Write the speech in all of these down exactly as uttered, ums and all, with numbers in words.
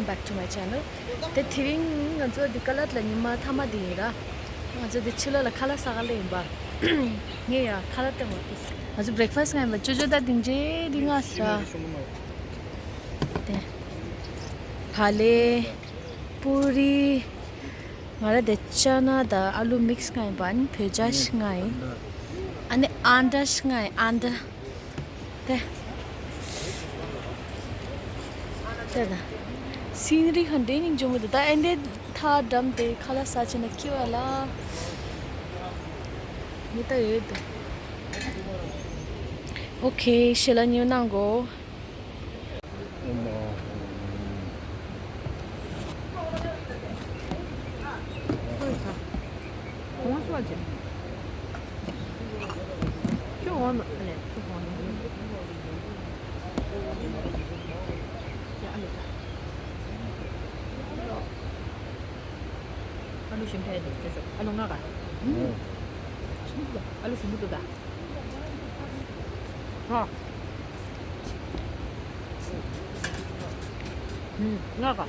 Back to my channel. དེ་དེ་རིང་ང་ཚོ་འདི་ཀ་ལད་ལ་ཉི་མ་མཐའ་མ་དེ་ཡིན་ར། ང་ཚོ་འདི་ཕྱི་ལོགས་ལ་ཁ་ལག་ཟ་ག་སླེབས་ཡིན་པ། ངས་ཡ་ཁ་ལག་སྟེར་མ་ཐུབ། ང་ཚོ་breakfast ང་ཡིན་པ་ཅོ་ཅོ་ད་དིང་ཅེ་དིང་ང་ཟ་ར། དེ་བག་ལེབ། པུ་རི། ང་ར་དེ་ཅ་ན་དང་ཨ་ལུ་mix ང་ཡིན་པ། ཨ་ནི་བོད་ཇ་ཞིག་ང་ཡིན། ཨ་ནི་ཨན་ཌ་ཞིག་ང་ཡིན། ཨན་ཌ། དེ། དེ་ད། སི་ནི་རི་ཧ་འདྲེ་སྙིང་རྗེ་མོ་འདུག་ད་ཨེ་འདྲེ་ཐག་འགྲམ་དེ་ཁ་ལག་ཟ་ཆེ་ན་ཁྱི་བ་ལ། མི་ད་ཡོད་དེ། ཨོ་ཁེ། ཤེ་ལ་ཉོ་གནང་གོ། ཨ་ལུ་ཞིམ་པོ་འདུག་ཨ་ལུ་ང་ག་ཨ་ལུ་ཞིམ་པོ་འདུག་ད། ཧ། ང་ག་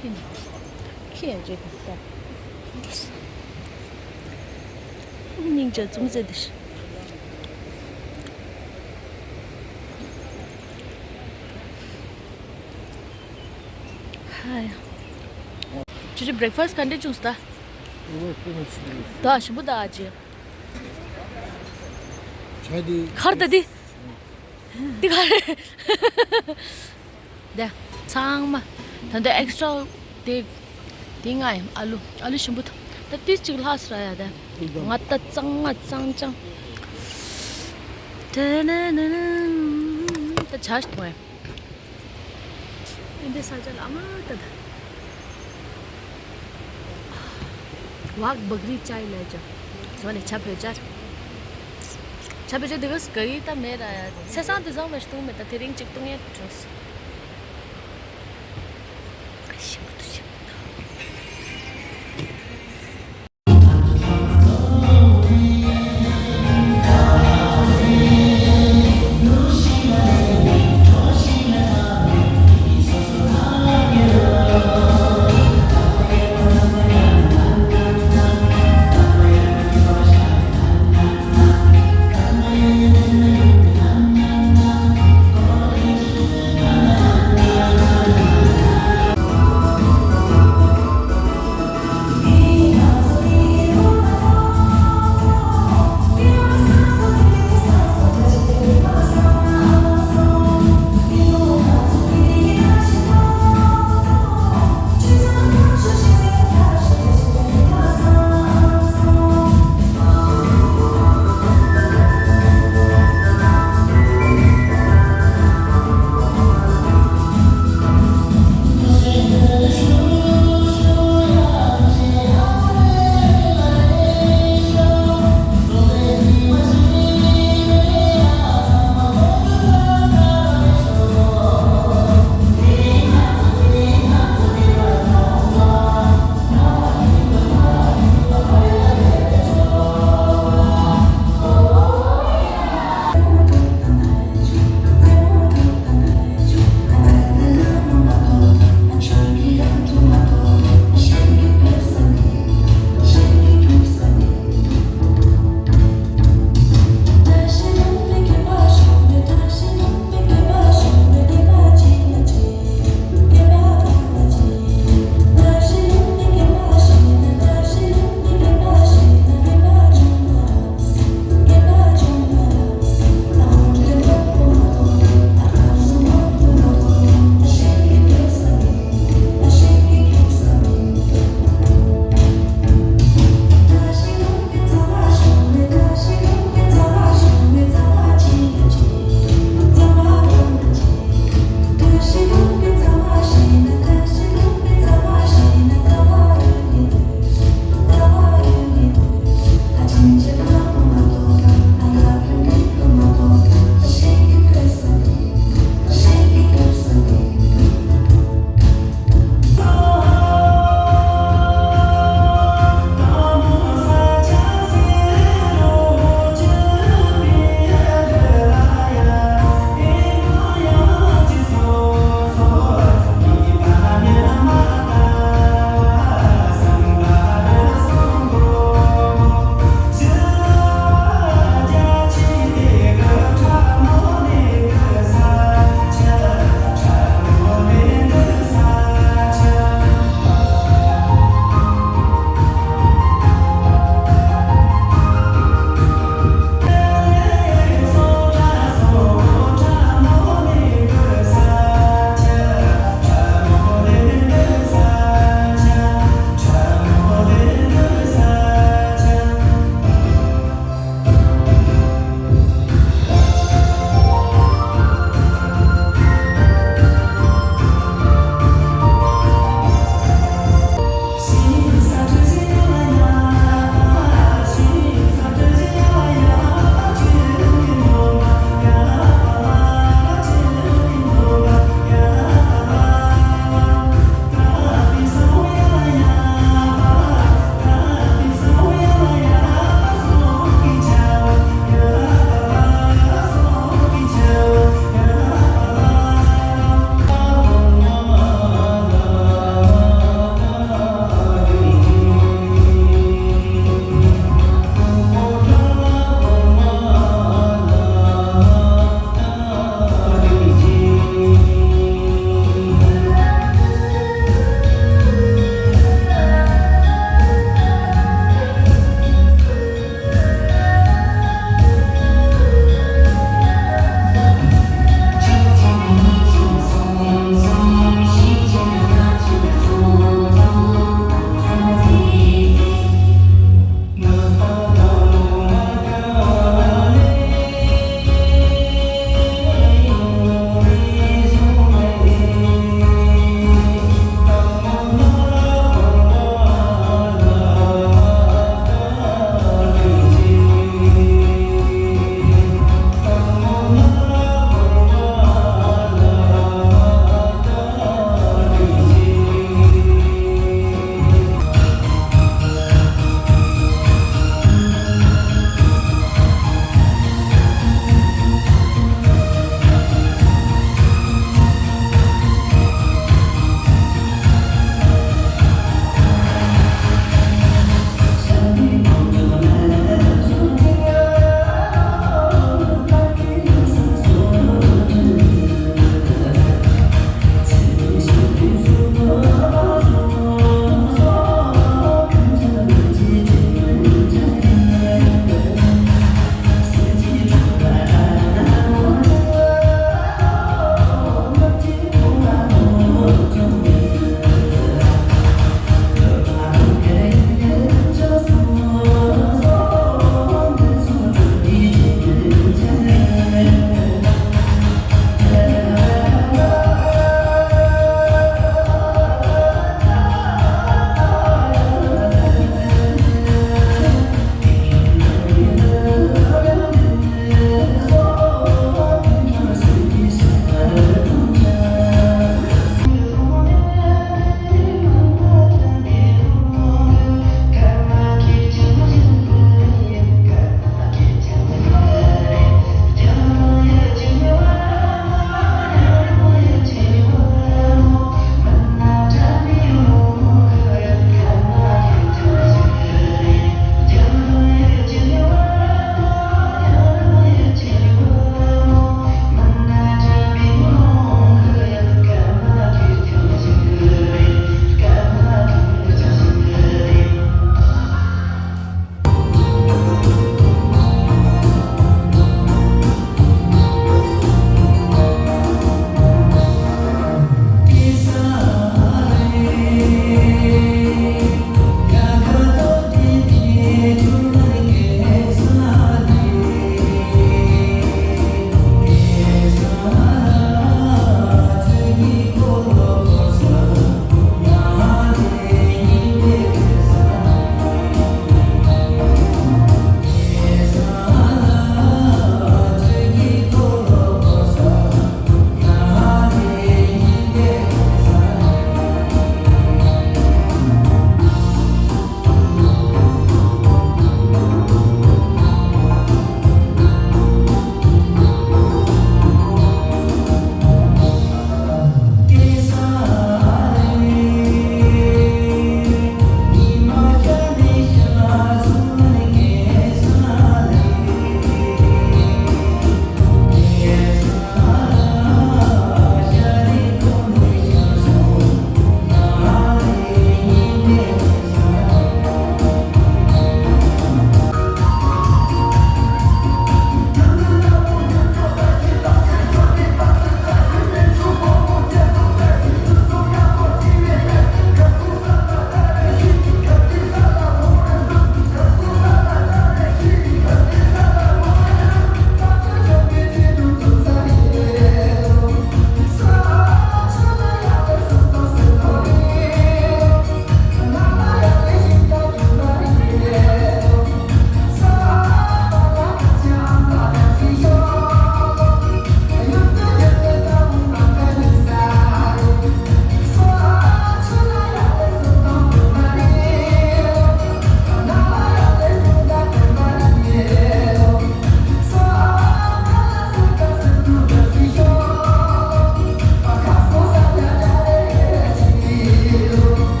ཁྱེད་ཁྱེད་རེད་ད། སྙིང་རྗེ་ཙུམ་ཟེར་དེ། ཧའི། ཅི་ཅི་breakfast ག་འདྲ་བྱུང་སོང་ད། ད་ཞིམ་པོ་ད་ཨ་ཅེ། ཆ་དེ། གར་ད་དེ། འདི་ག་རེད། དེ་ཚང་མ། ད་འདི་extra དེ། དེ་ང་ཡིན། ཨ་ལུ་ཨ་ལུ་ཞིམ་པོ་ཐོག་ད་ཏིས་གཅིག་ལྷག་སྲ་ཡ་དེ། ང་ད་གཙང་མ་གཙང་གཙང་། དེ་ནི་ནི་ནི། ད་ཇ་ཞིག་འཐུང་ཡ། ཨིན་དེ་ས་ཆ་ལ་ཨ་མ་ད་ད། ཝག་བག་རི་ཅའི་ལ་ཅོ། ཟོ་ནས་ཆ་བོད་ཇ། ཆ་བོད་ཇ་དེ་ག་སྐ་ཡི་ད་མེད་ར་ཡ། ཚེ་སང་དེ་བཟང་མེད་བཏུང་མེད་ད། དེ་རིང་གཅིག་བཏུང་ཡ་བྲོས། ཞིམ་པོ་འདུག་ཞིམ་པོ་འདུག་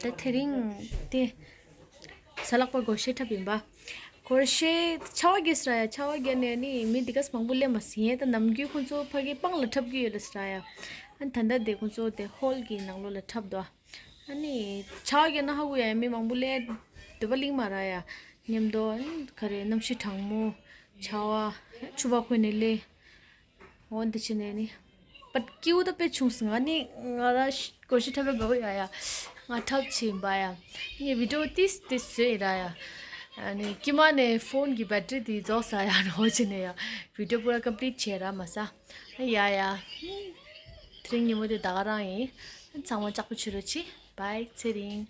ད་དེ་རིང་དེ་གཟའ་ལྷག་པ་སྒོར་གཞས་འཁྲབ་ཡིན་པ། སྒོར་གཞས་ཆར་པ་བརྒྱབ་ས་ར་ཡ། ཆར་པ་བརྒྱབ་ནས་ནི་མི་འདི་གས་མང་པོ་སླེབས་མ་སོང་། ཡིན་ད་ནམ་རྒྱུན་ཁོང་ཚོ་ཕ་གི་སྤང་ལ་འཁྲབ་ཀྱི་ཡོད་ལ་ས་ར་ཡ། ཨ་ནི་ད་ལྟ་དེ་ཁོང་ཚོ་དེ་ཧོལ་གྱི་ནང་ལོགས་ལ་འཁྲབ་འདུག་ཨ་ནི་ཆར་པ་བརྒྱབ་ན་ཧ་གོ་ཡ། མི་མང་པོ་སླེབས་འདོད་པ་གླེང་མ་ར་ཡ། མཉམ་དུ་ཨ་ནི་ག་རེ་གནམ་གཤིས་གྲང་མོ། ཆར་པ། ཕྱུ་པ་གོན་ནས་སླེབས། འོ་འདི་བྱས་ནས་ནི། པད་སྐྱིད་པོ་ད་དཔེ་བྱུང་སོང་། ང་ནི་ང་ར་ཤ་སྒོར་གཞས་འཁྲབ་པའི་དགའ་པོ་ཡོད་ཡ། ང་འཁྲབ་བྱེད་ཡིན་པ་ཡ། ངས་བི་ཌི་ཡོ་ཏིས་ཏིས་བཟོས་ཡིན་ར་ཡ། ཨ་ནི་དཀྱིལ་མ་ནས་ཕོན་གྱི་བེ་ཊི་རི་དེ་རྫོགས་ས་ཡ་ནོ་བྱས་ནས་ཡ། བི་ཌི་ཡོ་པུ་ར་ཀམ་པི་ལིཊ་བྱས་ར་མ་ས། ཡ་ཡ། དེ་རིང་ཉིན་མོ་དེ་ད་ག་རང་ཡིན། ཚང་མ་ལྕགས་པོ་བྱེད་རོགས་གྱིས། བྷའི། ཚེ་རིང་།